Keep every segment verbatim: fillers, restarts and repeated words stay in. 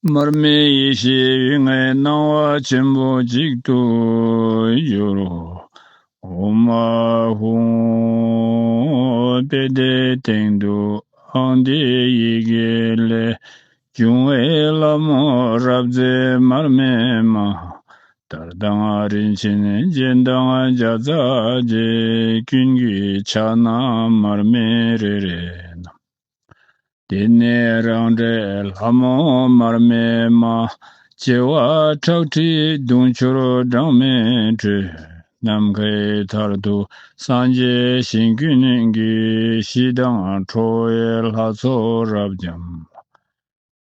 མར་མེ་ཡེ་ཤེས་དབྱིངས་སྣང་བ་ཆེན་པོ་གཅིག་ཏུ་གྱུར། ཨོཾ་ཨཱཿཧཱུྃ། དཔལ་ལྡན་སྟེང་དུ་ཨང་འདི་ཡི་གེ་ལས། འབྱུང་བའི་ལྷ་མོ་རབ་མཛེས་མར་མེ་མ། དར་དང་རིན་ཆེན་རྒྱན་དང་བརྒྱ་རྩ་བརྒྱད། ཀུན་གྱི་ཕྱག་ན་མར་མེ་རེ་རེ་བསྣམས། དེ་ནས་རང་འདྲའི་ལྷ་མོ་མར་མེ་མ། བྱེ་བ་ཁྲག་ཁྲིག་དུང་ཕྱུར་གྲངས་མེད་འཕྲོས། ནམ་མཁའི་མཐར་ཐུག་སངས་རྒྱས་ཞིང་ཀུན་གྱི། ཞི་དང་ཁྲོ་བོའི་ལྷ་ཚོགས་རབ་འབྱམས་ལ།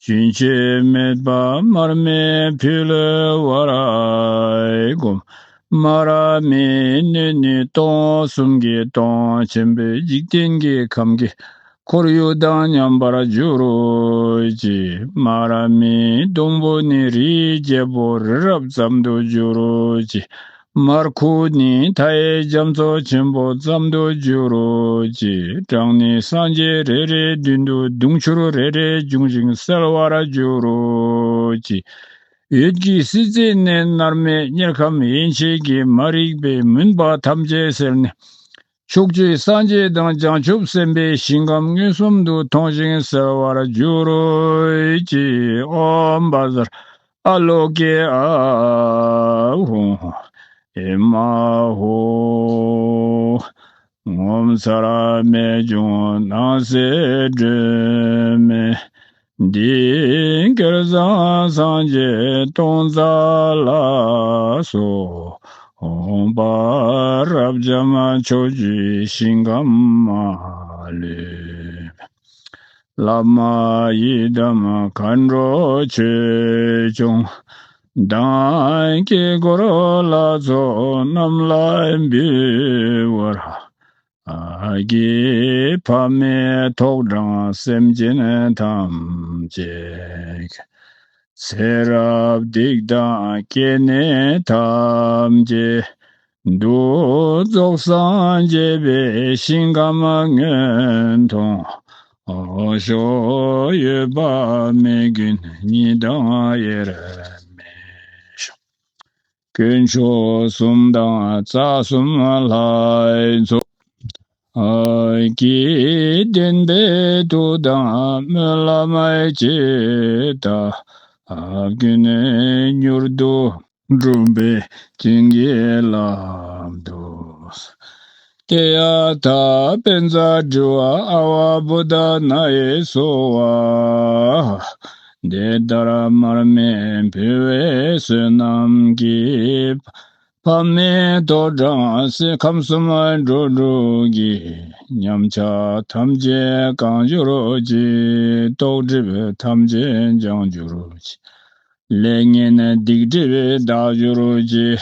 རྒྱུན་ཆད་མེད་པར་མར་མེ་ཕུལ་བར་བསྒོམ། མར་མེའི་སྣོད་ནི་སྟོང་གསུམ་གྱི་སྟོང་ཆེན་པོའི་འཇིག་རྟེན་གྱི་ཁམས་ཀྱི་ཁོར་ཡུག་དང་མཉམ་པར་གྱུར་ཅིག། མར་མེའི་སྡོང་པོ་ནི་རིའི་རྒྱལ་པོ་རི་རབ་ཙམ་དུ་གྱུར་ཅིག། མར་ཁུ་ནི་མཐའ་ཡས་རྒྱ་མཚོ་ཆེན་པོ་ཙམ་དུ་གྱུར་ཅིག། གྲངས་ནི་སངས་རྒྱས་རེ་རེའི་མདུན་དུ་དུང་ཕྱུར་རེ་རེ་འབྱུང་ཞིང་གསལ་བར་གྱུར་ཅིག། འོད་ཀྱི་སྲིད་རྩེ་ནས་མནར་མེད་དམྱལ་ཁམས་ཡན་ཆད་ཀྱི་མ་རིག་པའི་མུན་པ་ཐམས་ཅད་སེལ་ནས། ཕྱོགས་བཅུའི་སངས་རྒྱས་དང་བྱང་ཆུབ་སེམས་དཔའི་ཞིང་ཁམས་མངོན་སུམ་དུ་མཐོང་ཞིང་གསལ་བར་གྱུར་ཅིག། ཨོཾ་བཛྲ་ཨ་ལོ་ཀེ་ཨཱཿཧཱུྃ། ཨེ་མ་ཧོ། ངོ་མཚར་རྨད་བྱུང་སྣང་གསལ་སྒྲོན་མེ། འདི་ཡི་གེར་བཟང་སངས་རྒྱས་སྟོང་རྩ་ལ་སོགས། འོད་དཔག་རབ་འབྱམས་ཕྱོགས་བཅུའི་ཞིང་ཁམས་མ་ལུས་པའི། བླ་མ་ཡི་དམ་མཁའ་འགྲོ་ཆོས་སྐྱོང་དང་དཀྱིལ་འཁོར་ལྷ་ཚོགས་རྣམས་ལ་འབུལ་བར། བགྱི། ཕ་མས་ཐོག་དྲངས་སེམས་ཅན་ཐམས་ཅད། ཚེ་རབས་སྡིག་དང་སྐྱེ་གནས་ཐམས་ཅད། འདུ་རྫོགས་སངས་རྒྱས་པའི་ཞིང་ཁམས་མངོན་མཐོང་། ཕྱོགས་ཡོད་པ་མི་མགོན་ཉི་ཟླ་དབྱེར་མེད་ཤོག། དཀོན་མཆོག་གསུམ་དང་རྩ་གསུམ་ལྷ་ཚོགས་ཀྱི་བདེན་པའི་མཐུ་དང་སྨོན་ལམ་ཇི་ལྟ་བ་ཀུན་མྱུར་དུ་འགྲུབ་པའི་བྱིན་གྱིས་བརླབ་ཏུ། ཏདྱ་ཐཱ། པཉྩ་དྲི་ཡ་ཨ་ཝ་བོ་དྷ་ན་ཡེ་སྭཱ་ཧཱ། འདི་ལྟར་མར་མེ་ཕུལ་བའི་བསོད་ནམས་ཀྱིས། ཕ་མས་ཐོག་དྲངས་སེམས་ཁམས་གསུམ་འགྲོ་དྲུག་གི། ཉམས་ཆག་ཐམས་ཅད་བསྐང་གྱུར་ཅིག། རྟོག་སྒྲིབ་ཐམས་ཅད་སྦྱང་གྱུར་ཅིག། ལས་ངན་སྡིག་སྒྲིབ་དག་གྱུར་ཅིག།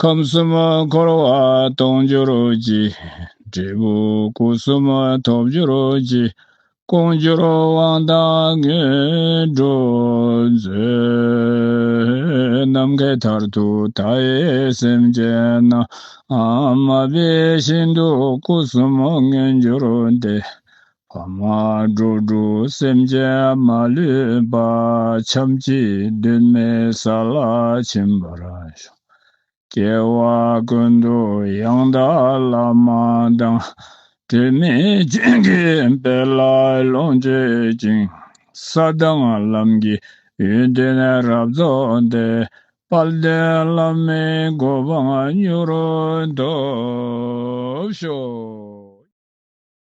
ཁམས་གསུམ་འཁོར་བ་སྟོངས་གྱུར་ཅིག། འབྲས་བུ་སྐུ་གསུམ་ཐོབ་གྱུར་ཅིག། ཀོང་ཇོར་དབང་ཐང་དངོས་གྲུབ་མཛོད། ནམ་མཁའི་མཐར་ཐུག་མཐའ་ཡས་སེམས་ཅན་རྣམས། མ་འབད་བཞིན་དུ་སྐུ་གསུམ་མངོན་གྱུར་ཏེ། ཕ་མ་འགྲོ་དྲུག་སེམས་ཅན་མ་ལུས་པ། ཕྱམ་གཅིག་གདོད་མའི་ས་ལ་ཕྱིན་པར་ཤོག། སྐྱེ་བ་ཀུན་ཏུ་ཡང་དག་བླ་མ་དང་། དྲི་མེད་ཅན་གྱི་དཔལ་ལ་ལོངས་སྤྱོད་ཅིང་། ས་དང་ལམ་གྱི་ཡོན་ཏན་རབ་རྫོགས་ཏེ། དཔལ་ལྡན་བླ་མའི་གོ་འཕང་མྱུར་ཐོབ་ཤོག།